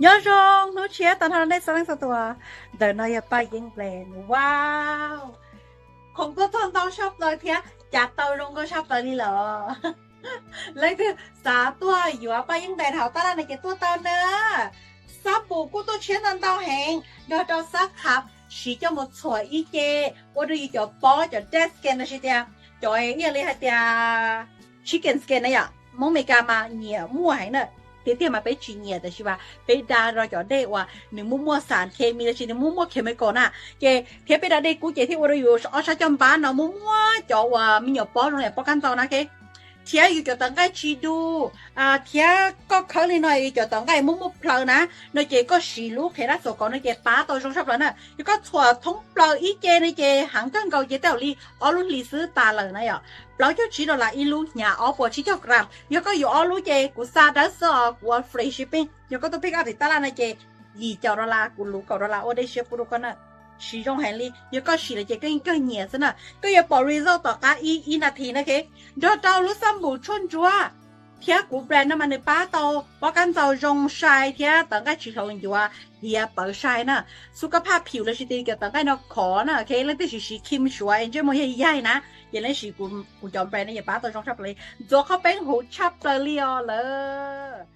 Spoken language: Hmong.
Nyob zoo hnub tshiab tag nrho nej txhua leej txhua tus. Ntawm no yog Paj Yeeb brand, wow, khoom tuaj txog ntau tshaj plaws thiab cas tau zoo nkauj tshaj plaws li lawm. Leej twg xav tuaj yuav Paj Yeeb brand hauv tab laj no ces tuaj tau na. Xab npum kuj tuaj tshiab ntau ntau heev, nrog rau xab khab siv coj mus txhuam ib ce, ua rau yus cov pob cov dead skin los sis tias cov ib yam li hais tias chicken skin na yom, Hmoob Mes Kas mas nyiam muaj heev na. Tiag tiag mas peb tsis nyiam tab sis mas peb da rau cov dej uas nws muaj muaj xas khes mis los sis nws muaj muaj chemical na. Ces thiab peb da dej kub ces thiaj ua rau yus ob sab caj npab no muaj muaj cov uas me nyuam pob zoo li pob kab ntxau na. Thiab yus cov tawv nqaij tsis du, thiab koj khawb li no yus cov tawv nqaij muaj muaj plhaws na, no ces koj siv lub qhiav dab txuas kauv no ces pab tau zoo tshaj plaws na. Yog koj txhuam thoob plaws ib ce no ces heev kawg nkaus ces tej zaum li ob lub hlis xwb tas lawm na yom. Plaub caug tsib dollar ib lub, hnyav ob puas tsib caug gram. Yog koj yuav ob lub ces kuv xa dawb xwb os, kuv ua free shipping. Yog koj tuaj pick up tim tab laj no ces yim caum dollar, kuv luv kaum dollar ua dej siab pub rau koj na. Siv zoo heev li, yog koj siv lawm ces koj yeej kawg nyiam xwb na. Koj yuav pom result tom qab ib ib nas this na. Nrog rau lub xab npum tshuaj ntsuab thiab kuv brand no mas nws pab tau pob kab ntxau zoo sai thiab tawv nqaij tsis hloov ncuav hiav pawv sai na. Xub kab phaj phim los sis tias cov tawv nqaij no khov na, leej twg siv siv cream suav es ntsej muag yaig yaig na, ces leej siv kuv cov brand no ces pab tau zoo tshaj plaws li, ntxuav qhov peeb huv tshaj plaws li os lawm.